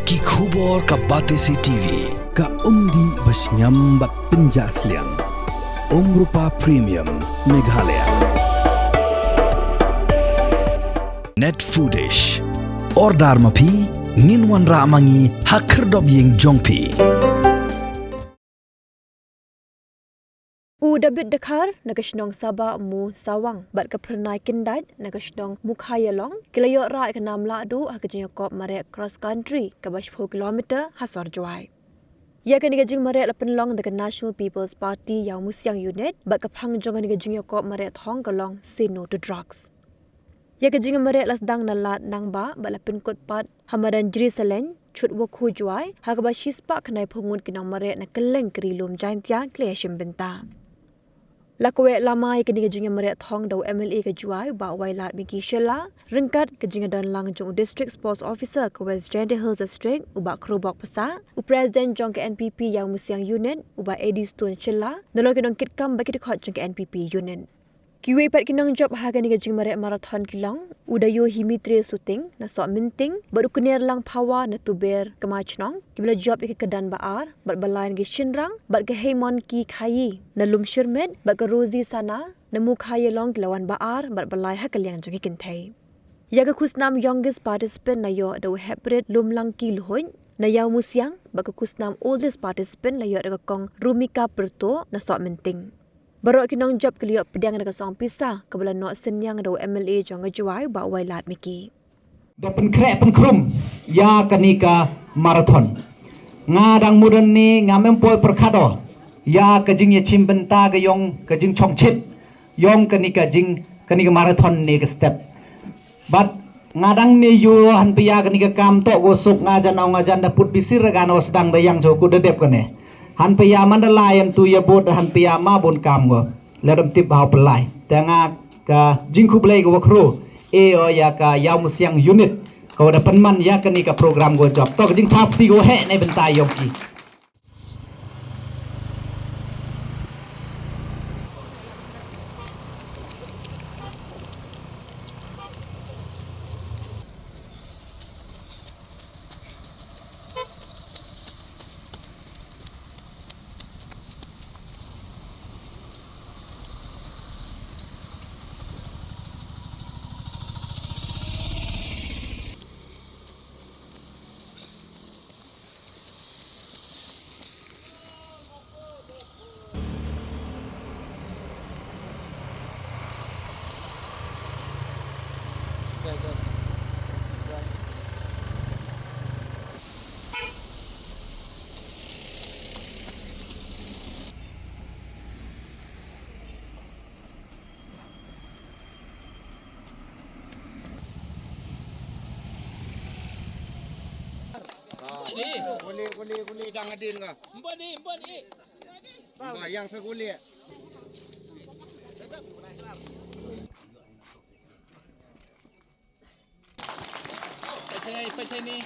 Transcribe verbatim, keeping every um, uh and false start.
Ki khubor ka Batesi TV. Ka umdih ba shngiam bad pynjah sliang. Umrupa Premium Meghalaya. Net Foodish. Order ma phi, ngin wanrah ma ngi ha khyrdop ïing jong phi. U David Dkhar na ka shnong Sabah Mu Sawang bad ka Phyrnai Kyndait na ka shnong Mukhaïalong ki la ïoh rah ïa ka nam lahduh ha ka jingïakop mareh cross country kaba shiphew kilometer ha sor Jowai. Ïa kane ka jingmareh la pynlong da ka National People's Party Ïawmusiang Unit bad ka phang jong kane ka jingïakop mareh thong ka long Say No to Drugs. Ïa ka jingmareh la sdang na Lad Nangbah bad la pynkut pat ha madan Jri Saleng, Chutwakhu Jowai, ha kaba shispah khyndai phew ngut ki nongmareh na kylleng ka Ri Lum Jaiñtia ki la ïashim bynta. La kaweh lama ïa kane ka jingmareh thong da u MLA ka Jowai u Bah Wailadmiki Shylla, ryngkat ka jingdon lang jong u District Sports Officer ka West Jaintia Hills District u Bah Khrobok Passah, u President jong ka NPP Ïawmusiang Unit u Bah Eddie Stone Shylla, nalor ki nongkitkam bad ki dkhot jong ka NPP Unit. Kiwei pat ki nongjop ha kane ka jingmareh marathon ki long u Dayo Himitri Suting na Sohmynting bad u Knerlang Phawa na Tuber Kmachnong, kiba la jop ïa ka kyrdan ba ar bad ba lai na ki shynrang, bad ka Heimon Ki Khayi na Lumshyrmit bad ka Rosie Sana na Mukhaïalong ki la wan ba ar bad ba lai ha ka liang jong ki kynthei. Ïa ka khusnam Youngest Participant la ïoh da u Heprit Lumlangki Lhuid na Ïawmusiang bad ka khusnam Oldest Participant la ïoh da ka Kong Rumika Pyrtuh na Sohmynting. Baroh ki nongjop ki la ïoh pdiang da ka song pisa kaba la noh synñiang da u MLA jong ka Jowai u Bah Wailadmiki. Da pynkhreh pynkhrum ïa kane ka marathon. Nga dang mudon ne ngam em poi pyrkhat o ïa ka jingïashim bynta ka ïong ka jingchongchit ïong kane ka jing kane ka marathon ne ka step. Bad nga dang ne ïoh hanpia kane ka kam toh ko suk nga jan ong nga jan da put bisir ga no sdang da ïang jo ku da dep kane. Hanpia man da lai em tu ïa bud hanpia ma bun kam ko. Lada em tip bha u pynlai. Te nga ka jingkhublei ka wa khru e o ïa ka Ïawmusiang Unit ka wa da pynman ïa kane ka program ko jop. Toh ka jingthap ti ko heh ne bynta ïong ki. Kuli, kuli, kuli, dang adin ka. Empat ni, empat ni. Ba yang sa kuli. Pachai, pachai ni.